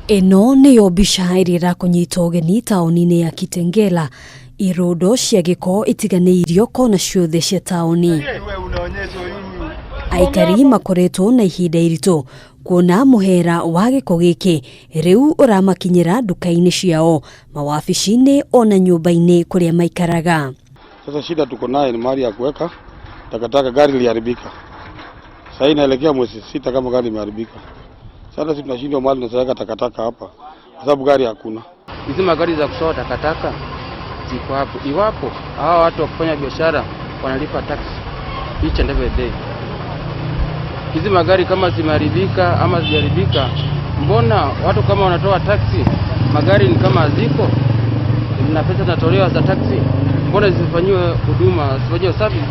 Ĩno nĩyo mbica ĩrĩa ĩrakũnyita ũgeni taũni-inĩ ya Kitengela. Irũndo cia gĩko itiganĩirio kona ciothe cia taũni. Aikari makoretwo na ihinda iritũ kuona mũhera wa gĩko gĩkĩ rĩu ũramakinyĩra nduka-inĩ ciao, mawabici-inĩ ona nyũmba-inĩ kũrĩa maikaraga. Sasa shida tuko naye ni mahali ya kuweka takataka, gari liliharibika. Sasa inaelekea mwezi 6 kama gari imeharibika. Sasa sisi tunashindwa mahali tunaweka takataka hapa kwa sababu gari hakuna. Hizi magari za kutoa takataka ziko hapo. Iwapo hawa watu wa kufanya biashara wanalipa tax each and every day, hizi magari kama zimeharibika ama zijaribika, mbona watu kama wanatoa taksi, magari ni kama haziko na pesa zinatolewa za taksi, mbona zisifanyiwe huduma, zisifanyiwe service,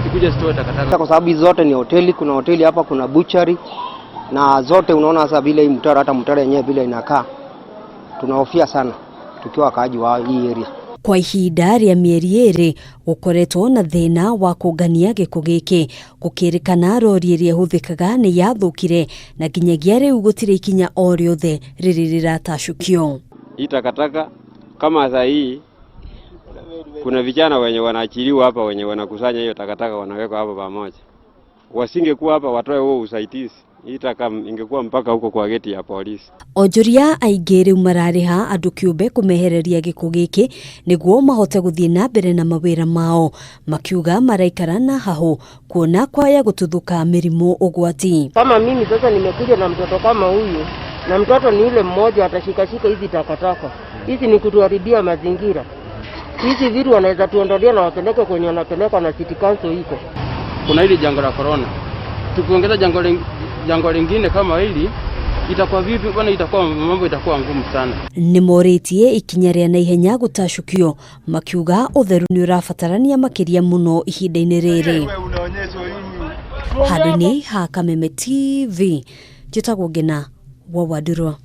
zikuja zitoe takataka? Kwa sababu hizi zote ni hoteli, kuna hoteli hapa, kuna butchery na zote unaona sasa vile hii mtaro, hata mtaro yenyewe vile inakaa, tunahofia sana tukiwa wakaaji wa hii area. Kwa ihinda rĩa mĩeri 2 gũkoretwo na thĩna wa kũngania gĩko gĩkĩ, gũkĩrĩkana rori ĩrĩa ĩhũthĩkaga nĩ yathũkire na nginyagia rĩu gũtirĩ ikinya o rĩothe rĩrĩ rĩratacũkio. Hii takataka kama saa hii kuna vijana wenye wanaachiliwa hapa wenye wanakusanya hiyo takataka wanaweka hapa pamoja. Wasingekuwa hapa watoe huo usaidizi, hii taka ingekuwa mpaka huko kwa geti ya polisi. Onjoria aingĩ rĩu mararĩha andũ kĩũmbe kũmehereria gĩko gĩkĩ nĩguo mahote gũthiĩ na mbere na mawĩra mao, makiuga maraikara na hahũ kuona kwaya gũtuthũka mĩrimũ ũgwati. Kama mimi sasa nimekuja na mtoto kama huyu, na mtoto ni yule mmoja atashikashika hizi takataka hizi, ni kutuharibia mazingira. Hizi vitu wanaweza tuondolea na wapeleke kwenye wanapeleka na city council iko. Kuna hili janga la corona, tukiongeza janga lingine kama hili itakuwa vipi bwana? Itakuwa mambo itakuwa ngumu sana. Nĩ morĩtie ikinya rĩa naihenya gũtacũkio, makiuga ũtheru nĩ ũrabatarania makĩria mũno ihinda-inĩ rĩrĩ. Handũ-inĩ ha Kameme TV, njĩtagwo Ngina wa Wandurwa.